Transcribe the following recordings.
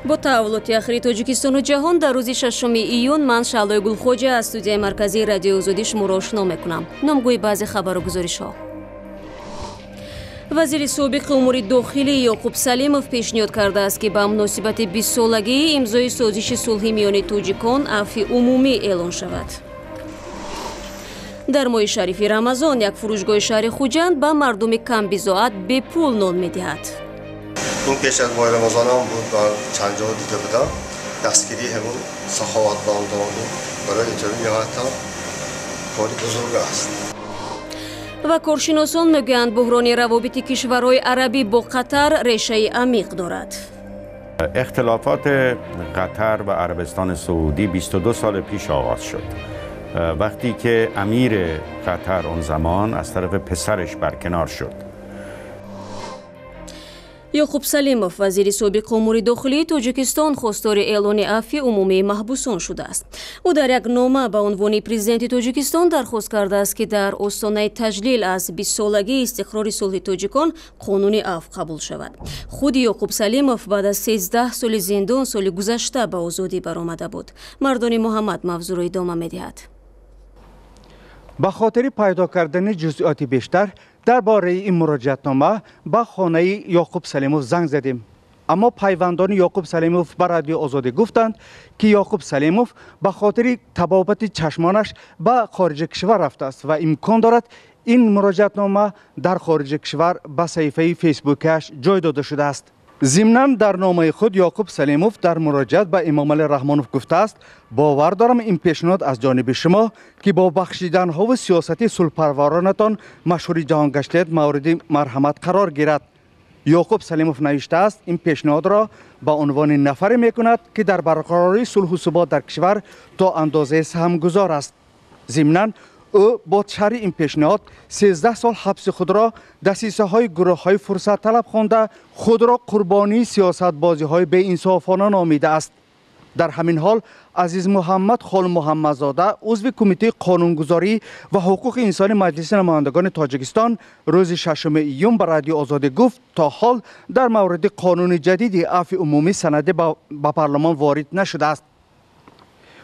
Бо таҳаввулоти ахири Тоҷикистону ҷаҳон дар рӯзи 6 июн ман Шаълои Гулхоҷа аз студияи марказии Радиои Озодӣ шуморо ошно мекунам. Номгӯи баъзе хабару гузоришҳо. Вазири собиқи умури дохилӣ Ёқуб Салимов пешниҳод кардааст, ки ба муносибати 20-солагии имзои созиши сулҳи миёни тоҷикон афви умумӣ эълон шавад. Дар моҳи шарифи Рамазон як фурӯшгоҳи шаҳри Хуҷанд ба мардуми камбизоат бепул нон медиҳад. Ин пеш аз моҳи Рамазон ҳам буд, ман чанд ҷо дида будам. Дастгирии ҳамун саховатмандон барои интони ниҳоятам кори бузург аст. Ва коршиносон мегӯянд, буҳрони равобити кишварҳои арабӣ бо Қатар решаи амиқ дорад. اختلافات قطر و عربستان سعودی 22 سال پیش آغاز شد، وقتی که امیر قطر آن زمان از طرف پسرش برکنار شد. Ёқуб Салимов, вазири собиқи умури дохилии Тоҷикистон, хостори эълони афви умумии маҳбусон шудааст. Ӯ дар як нома ба унвони президенти Тоҷикистон дархост кардааст, ки дар остонаи таҷлил аз 20-солагии истиқрори сулҳи тоҷикон қонуни афв қабул шавад. Худи Ёқуб Салимов баъд аз 13 соли зиндон соли гузашта ба озодӣ баромада буд. Мардони Муҳаммад мавзӯъро идома медиҳад. Ба хотири пайдо кардани ҷузъиёти бештар дар бораи ин муроҷиатнома ба хонаи Ёқуб Салимов занг задем. Аммо пайвандони Ёқуб Салимов ба Радиои Озодӣ гуфтанд, ки Ёқуб Салимов ба хотири табобати чашмонаш ба хориҷи кишвар рафтааст ва имкон дорад ин муроҷиатнома дар хориҷи кишвар ба саҳифаи фейсбукиаш ҷой дода шудааст. Зимнан дар номаи худ Ёқуб Салимов дар муроҷиат ба Эмомалӣ Раҳмонов гуфтааст: бовар дорам, ин пешниҳод аз ҷониби шумо, ки бо бахшиданҳову сиёсати сулҳпарваронатон машҳури ҷаҳон гаштед, мавриди марҳамат қарор гирад. Ёқуб Салимов навиштааст, ин пешниҳодро ба унвони нафаре мекунад, ки дар барқарории сулҳу субот дар кишвар то андозаи саҳмгузор аст. Зимнан ӯ бо шарҳи ин пешниҳод 13 сол ҳабси худро дасисаҳои гурӯҳҳои фурсатталаб хонда, худро қурбонии сиёсатбозиҳои беинсофона номидааст. Дар ҳамин ҳол Азиз Муҳаммад Холмуҳаммадзода, узви Кумитаи қонунгузорӣ ва ҳуқуқи инсони Маҷлиси намояндагони Тоҷикистон, рӯзи 6 июн ба Радиои Озодӣ гуфт, то ҳол дар мавриди қонуни ҷадиди афви умумӣ санаде ба парлумон ворид нашудааст.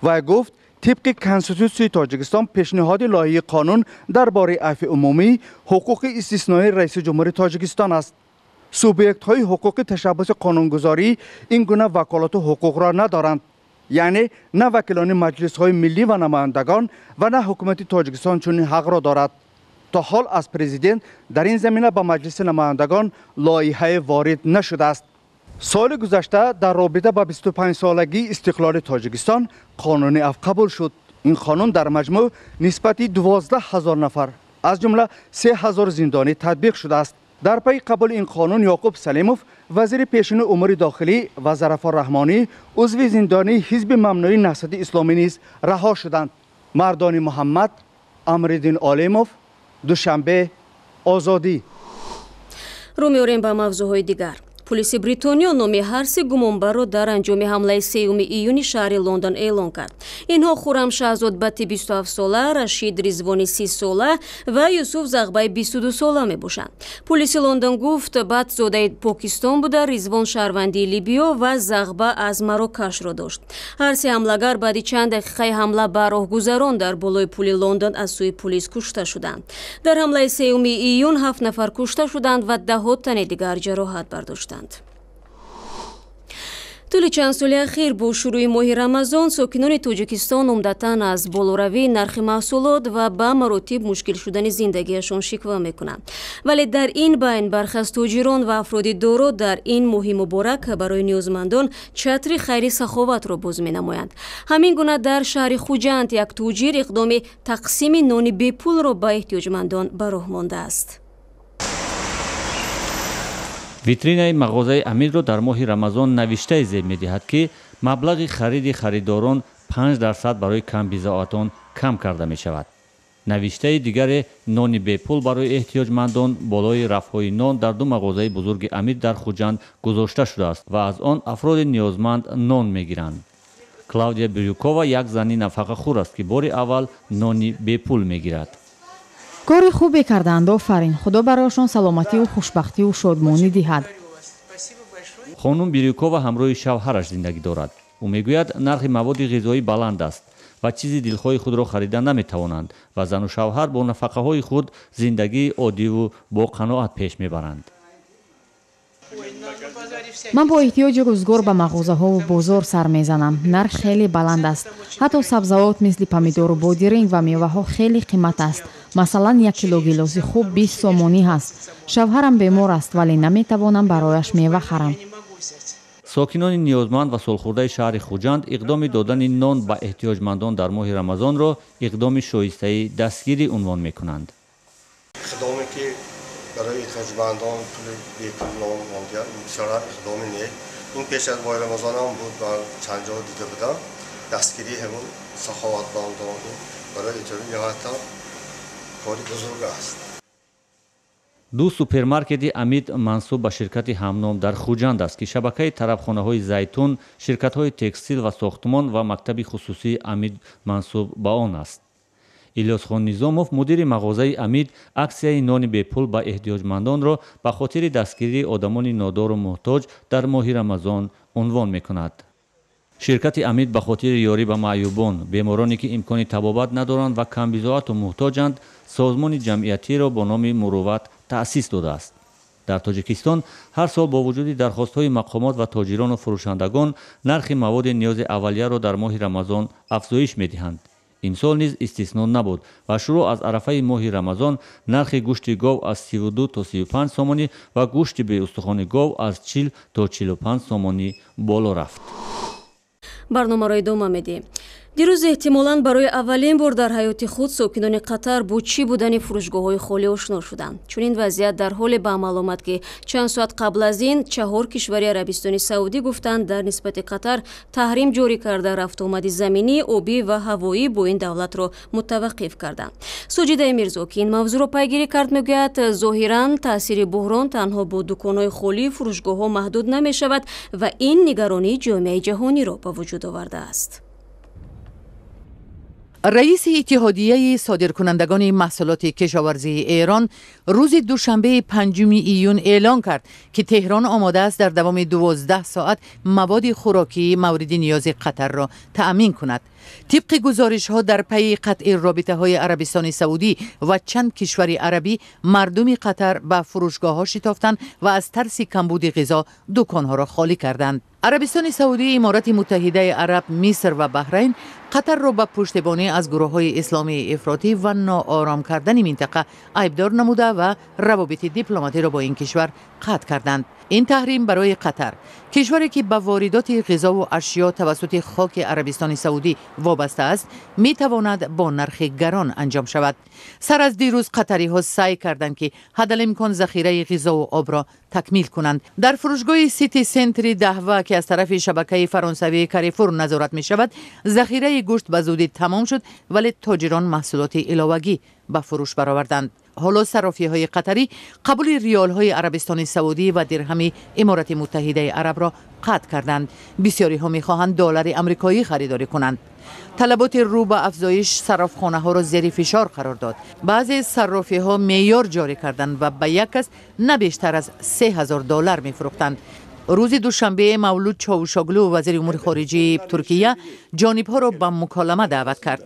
Вай гуфт, тибқи Конститутсияи Тоҷикистон пешниҳоди лоиҳаи қонун дар бораи афви умумӣ ҳуқуқи истисноии раиси ҷумҳури Тоҷикистон аст. Субъектҳои ҳуқуқи ташаббуси қонунгузорӣ ин гуна ваколату ҳуқуқро надоранд. Яъне на вакилони маҷлисҳои миллӣ ва намояндагон ва на ҳукумати Тоҷикистон чунин ҳақро дорад. То ҳол аз президент дар ин замина ба Маҷлиси намояндагон лоиҳае ворид нашудааст. Соли гузашта дар робита ба 25-солагии истиқлоли Тоҷикистон қонуни афв қабул шуд. Ин қонун дар маҷмӯъ нисбати 12 ҳазор нафар, аз ҷумла 3 ҳазор зиндонӣ татбиқ шудааст. Дар пайи қабули ин қонун Ёқуб Салимов, вазири пешини умури дохилӣ, ва Зарафор Раҳмонӣ, узви зиндонии ҳизби мамнӯи Наҳзати Исломӣ низ раҳо шуданд. Мардони Муҳаммад, Амриддин Олимов, Душанбе, Озодӣ. Рӯ меорем ба мавзӯъҳои дигар. Пулиси Бритониё номи ҳар се гумонбарро дар анҷоми ҳамлаи 3 июни шаҳри Лондон эълон кард. Инҳо Хурам Шаҳзод Бати 27-сола, Рашид Ризвони 30-сола ва Юсуф Зағбаи 22-сола мебошанд. Пулиси Лондон гуфт, Бат зодаи Покистон буда, Ризвон шаҳрвандии Либиё ва Зағба аз Марокашро дошт. Ҳар се ҳамлагар баъди чанд дақиқаи ҳамла ба роҳгузарон дар болои пули Лондон аз сӯи пулис кушта шуданд. Дар ҳамлаи 3 июн 7 нафар кушта шуданд ва даҳо тани дигар ҷароҳат бардоштанд. Тӯли чанд соли ахир бо шурӯи моҳи Рамазон сокинони Тоҷикистон умдатан аз болоравии нархи маҳсулот ва ба маротиб мушкил шудани зиндагиашон шиква мекунанд. Вале дар ин байн бархе аз тоҷирон ва афроди доро дар ин моҳи муборак барои ниёзмандон чатри хайри саховатро боз менамоянд. Ҳамин гуна дар шаҳри Хуҷанд як тоҷир иқдоми тақсими нони бепулро ба эҳтиёҷмандон ба роҳ мондааст. Витринаи мағозаи Амирро дар моҳи Рамазон навиштае зеб медиҳад, ки маблағи хариди харидорон 5% барои камбизоатон кам карда мешавад. Навиштаи дигаре нони бепул барои эҳтиёҷмандон болои рафҳои нон дар ду мағозаи бузурги Амир дар Хуҷанд гузошта шудааст ва аз он афроди ниёзманд нон мегиранд. Клавдия Бирюкова як зани нафақахӯр аст, ки бори аввал нони бепул мегирад. Кори хубе карданд, офарин. Худо барояшон саломативу хушбахтиву шодмонӣ диҳад. Хонум Бирюкова ҳамроҳи шавҳараш зиндагӣ дорад. Ӯ мегӯяд, нархи маводи ғизоӣ баланд аст ва чизи дилхоҳи худро харида наметавонанд ва зану шавҳар бо нафақаҳои худ зиндагии оддиву бо қаноат пеш мебаранд. Ман бо эҳтиёҷи рӯзгор ба мағозаҳову бозор сар мезанам. Нарх хеле баланд аст. Ҳатто сабзавот мисли помидору бодиринг ва меваҳо хеле қимат аст. Масалан, 1 кило гилоси хуб 20 сомонӣ ҳаст. Шавҳарам бемор аст, вале наметавонам барояш мева харам. Сокинони ниёзманд ва солхӯрдаи шаҳри Хуҷанд иқдоми додани нон ба эҳтиёҷмандон дар моҳи Рамазонро иқдоми шоистаи дастгирӣ унвон мекунанд. Иқдоме ки барои эҳтиёҷмандон пули бепул нон мондиям, бисёр иқдоми нек. Ин пеш аз моҳи Рамазон ҳам буд, ман чанд ҷо дида будам. Дастгирии ҳамун саховатмандон барои ниҳоятам кори бузург аст. Ду супермаркети Амид мансуб ба ширкати ҳамном дар Хуҷанд аст, ки шабакаи тарабхонаҳои Зайтун, ширкатҳои текстил ва сохтмон ва мактаби хусусии Амид мансуб ба он аст. Илёсхон Низомов, мудири мағозаи Амид, аксияи нони бепул ба эҳтиёҷмандонро ба хотири дастгирии одамони нодору муҳтоҷ дар моҳи Рамазон унвон мекунад. Ширкати Амид ба хотири ёрӣ ба маъюбон, бемороне ки имкони табобат надоранд ва камбизоату муҳтоҷанд, созмони ҷамъиятиро бо номи Мурувват таъсис додааст. Дар Тоҷикистон ҳар сол бо вуҷуди дархостҳои мақомот ва тоҷирону фурӯшандагон нархи маводи ниёзи аввалияро дар моҳи Рамазон афзоиш медиҳанд. Имсол низ истисно набуд ва шурӯъ аз арафаи моҳи Рамазон нархи гӯшти гов аз 32 то 35 сомонӣ ва гӯшти беустухони гов аз 40 то 45 сомонӣ боло рафт. Барномаро идома медиҳем. Дирӯз эҳтимолан барои аввалин бор дар ҳаёти худ сокинони Қатар бо чӣ будани фурӯшгоҳҳои холӣ ошно шуданд. Чунин вазъият дар ҳоле ба амал омад, ки чанд соат қабл аз ин чаҳор кишвари Арабистони Саудӣ гуфтанд, дар нисбати Қатар таҳрим ҷорӣ карда, рафтуомади заминӣ, обӣ ва ҳавоӣ бо ин давлатро мутаваққиф карданд. Соҷидаи Мирзо, ки ин мавзӯъро пайгирӣ кард, мегӯяд, зоҳиран таъсири буҳрон танҳо бо дуконҳои холии фурӯшгоҳҳо маҳдуд намешавад ва ин нигаронии ҷомеаи ҷаҳониро ба вуҷуд овардааст. Раиси Иттиҳодияи содиркунандагони маҳсулоти кишоварзии Эрон рӯзи душанбеи 5 июн эълон кард, ки Теҳрон омода аст дар давоми 12 соат маводи хӯрокии мавриди ниёзи Қатарро таъмин кунад. Тибқи гузоришҳо, дар пайи қатъи робитаҳои Арабистони Саудӣ ва чанд кишвари арабӣ мардуми Қатар ба фурӯшгоҳҳо шитофтанд ва аз тарси камбуди ғизо дуконҳоро холӣ карданд. Арабистони Саудӣ, Иморати Муттаҳидаи Араб, Миср ва Баҳрайн Қатарро ба пуштибонӣ аз гурӯҳҳои исломии ифротӣ ва ноором кардани минтақа айбдор намуда ва равобити дипломатиро бо ин кишвар қатъ карданд. Ин таҳрим барои Қатар, кишваре ки ба воридоти ғизову ашё тавассути хоки Арабистони Саудӣ вобаста аст, метавонад бо нархи гарон анҷом шавад. Сар аз дирӯз қатариҳо саъй карданд, ки ҳадалимкон захираи ғизову обро такмил кунанд. Дар фурӯшгоҳи Сити Сентри Даҳва, ки аз тарафи шабакаи фаронсавии Карифур назорат мешавад, захираи гӯшт ба зудӣ тамом шуд, вале тоҷирон маҳсулоти иловагӣ ба фурӯш бароварданд. Ҳоло саррофиҳои қатарӣ қабули риёлҳои Арабистони Саудӣ ва дирҳами Иморати Муттаҳидаи Арабро қатъ карданд. Бисёриҳо мехоҳанд доллари амрикоӣ харидорӣ кунанд. Талаботи рӯ ба афзоиш саррофхонаҳоро зери фишор қарор дод. Баъзе саррофиҳо меъёр ҷорӣ карданд ва ба як кас на бештар аз 3000 доллар мефурӯхтанд. Рӯзи душанбе Мавлуд Човушоглу, вазири умури хориҷии Туркия, ҷонибҳоро ба муколама даъват кард.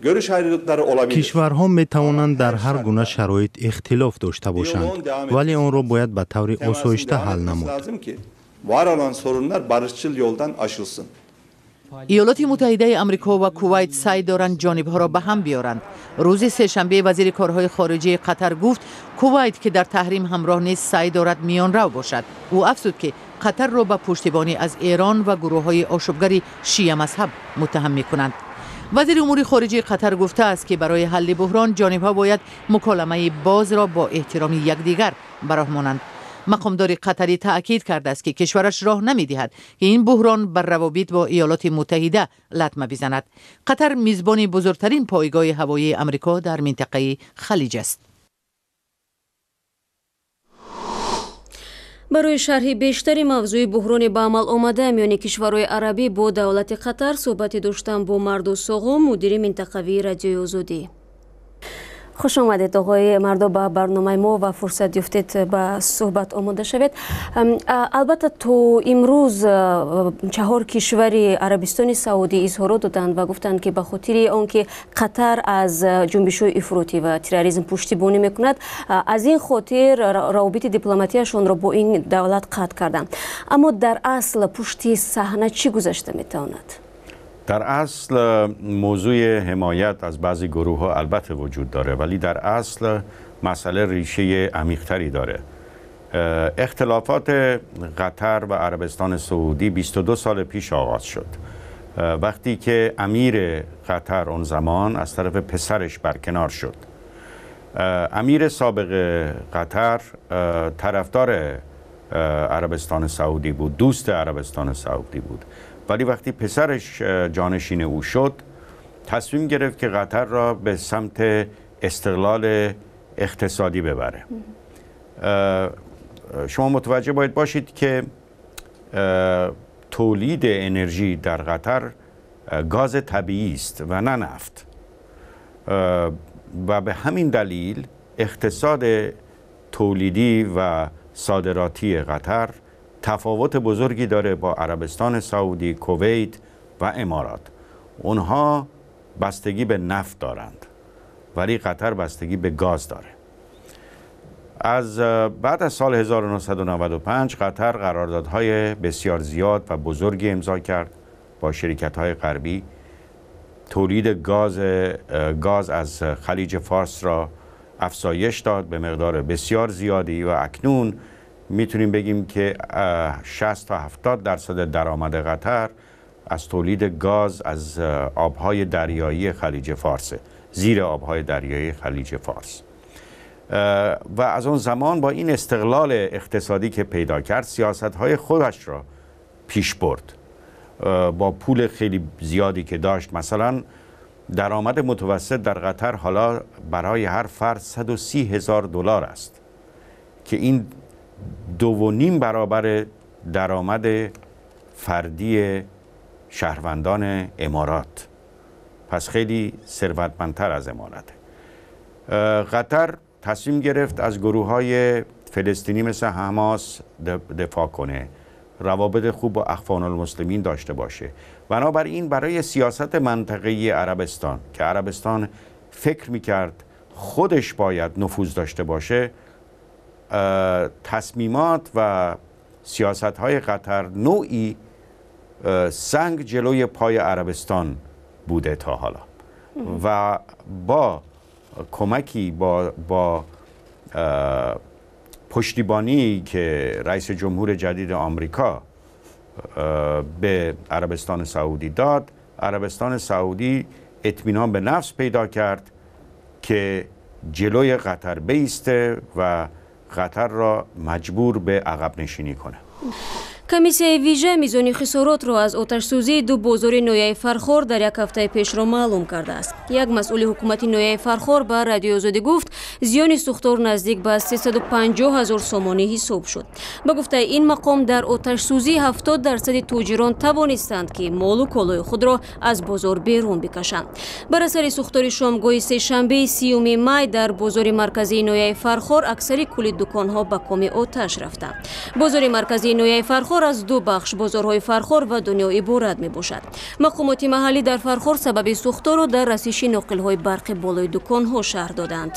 Görüş ayrılıkları olabilir. Кишварҳо метавонанд дар ҳар гуна шароит ихтилоф дошта бошанд, вале онро бояд ба таври осоишта ҳал намуд. Lazım ki var olan sorunlar barışçıl yoldan aşılsın. Иёлоти Муттаҳидаи Амрико ва Кувайт саъй доранд ҷонибҳоро ба ҳам биёранд. Рӯзи сешанбе вазири корҳои хориҷии Қатар гуфт, Кувайт, ки дар таҳрим ҳамроҳ нест, саъй дорад миёнрав бошад. Ӯ афзуд, ки Қатарро ба пуштибонӣ аз Эрон ва гурӯҳҳои ошӯбгари шиямазҳаб муттаҳам мекунанд. Вазири умури хориҷии Қатар гуфтааст, ки барои ҳалли буҳрон ҷонибҳо бояд муколамаи бозро бо эҳтироми якдигар ба роҳ монанд. Мақомдори қатарӣ таъкид кардааст, ки кишвараш роҳ намедиҳад, ки ин буҳрон бар равобит бо Иёлоти Муттаҳида латма бизанад. Қатар мизбони бузургтарин пойгоҳи ҳавоии Амрико дар минтақаи Халиҷ аст. Барои шарҳи бештари мавзӯи буҳрони ба амал омада миёни кишварҳои арабӣ бо давлати Қатар суҳбате доштам бо Мардо Соғом, мудири минтақавии Радиои Озодӣ. Хуш омадед, оғои Мардо, ба барномаи мо ва фурсат ёфтед ба суҳбат омода шавед. Албатта, то имрӯз чаҳор кишвари Арабистони Саудӣ изҳорот доданд ва гуфтанд, ки ба хотири он ки Қатар аз ҷунбишҳои ифротӣ ва терроризм пуштибонӣ мекунад, аз ин хотир равобити дипломатияшонро бо ин давлат қатъ карданд. Аммо дар асл пушти саҳна чӣ гузашта метавонад? در اصل موضوع حمایت از بعضی گروه ها البته وجود داره، ولی در اصل مسئله ریشه عمیقتری داره. اختلافات قطر و عربستان سعودی 22 سال پیش آغاز شد، وقتی که امیر قطر اون زمان از طرف پسرش برکنار شد. امیر سابق قطر طرفدار عربستان سعودی بود، دوست عربستان سعودی بود، ولی وقتی پسرش جانشین او شد تصمیم گرفت که قطر را به سمت استقلال اقتصادی ببره. شما متوجه باید باشید که تولید انرژی در قطر گاز طبیعی است و نه نفت، و به همین دلیل اقتصاد تولیدی و صادراتی قطر تفاوت بزرگی داره با عربستان سعودی، کویت و امارات. اونها بستگی به نفت دارند ولی قطر بستگی به گاز داره. از بعد از سال 1995 قطر قراردادهای بسیار زیاد و بزرگی امضا کرد با شرکت‌های غربی. تولید گاز از خلیج فارس را افزایش داد به مقدار بسیار زیادی و اکنون میتونیم بگیم که 60 تا 70% درآمد قطر از تولید گاز از آبهای دریایی خلیج فارس، زیر آبهای دریایی خلیج فارس. و از اون زمان با این استقلال اقتصادی که پیدا کرد سیاست‌های خودش را پیش برد. با پول خیلی زیادی که داشت، مثلا درآمد متوسط در قطر حالا برای هر فرد 130,000 دلار است که این 2.5 برابر درآمد فردی شهروندان امارات، پس خیلی ثروتمندتر از امارات. قطر تصمیم گرفت از گروه های فلسطینی مثل حماس دفاع کنه، روابط خوب با اخوان المسلمین داشته باشه. بنابراین برای سیاست منطقه‌ای عربستان که عربستان فکر میکرد خودش باید نفوذ داشته باشه، تصمیمات و سیاست‌های قطر نوعی سنگ جلوی پای عربستان بوده تا حالا و با کمکی با پشتیبانی که رئیس جمهور جدید آمریکا به عربستان سعودی داد، عربستان سعودی اطمینان به نفس پیدا کرد که جلوی قطر بایسته و قطر را مجبور به عقب نشینی کنه. Комиссияи вижа мизони хисоротро аз оташсӯзии ду бозори ноҳияи Фархор дар як ҳафтаи пешро маълум кардааст. Як масъули ҳукумати ноҳияи Фархор ба Радиои Озодӣ гуфт, зиёни сӯхтор наздик ба 350 ҳазор сомонӣ ҳисоб шуд. Ба гуфтаи ин мақом, дар оташсӯзӣ 70% тоҷирон тавонистанд, ки молу колои худро аз бозор берун бикашанд. Бар асари сӯхтори шомгоҳи сешанбеи 30 май дар бозори марказии ноҳияи Фархор аксари кули дуконҳо ба коми оташ рафтанд. Бозори марказии ноҳияи Фархор аз ду бахш, бозорҳои Фархор ва Дунё, иборат мебошад. Мақомоти маҳаллӣ дар Фархор сабаби сӯхторро дар расиши ноқилҳои барқи болои дуконҳо шарҳ доданд.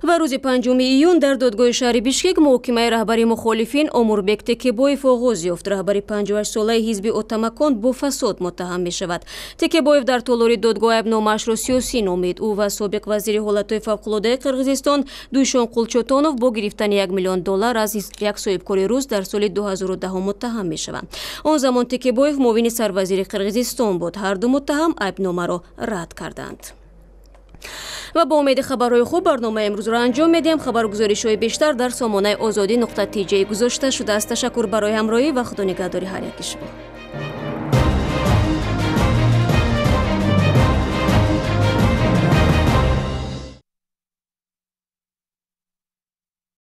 Ва рӯзи 5 июн дар додгоҳи шаҳри Бишкек муҳокимаи раҳбари мухолифин Омурбек Текебоев оғоз ёфт. Раҳбари 58-солаи ҳизби Отамакон бо фасод муттаҳам мешавад. Текебоев дар толори додгоҳ айбномаашро сиёсӣ номид. Ӯ ва собиқ вазири ҳолатҳои фавқулодаи Қирғизистон Дуйшон Қулчотонов бо гирифтани 1 миллион доллар аз як соҳибкори рус дар соли 2010 муттаҳам мешаванд. Он замон Текебоев муовини сарвазири Қирғизистон буд. Ҳар ду муттаҳам айбномаро рад карданд. Ва бо умеди хабарҳои хуб барномаи имрӯзро анҷом медиҳем. Хабаргузоришҳои бештар дар сомонаи озодӣ.тj гузошта шудааст. Ташаккур барои ҳамроҳӣ ва худонигаҳдори ҳар яки шумо.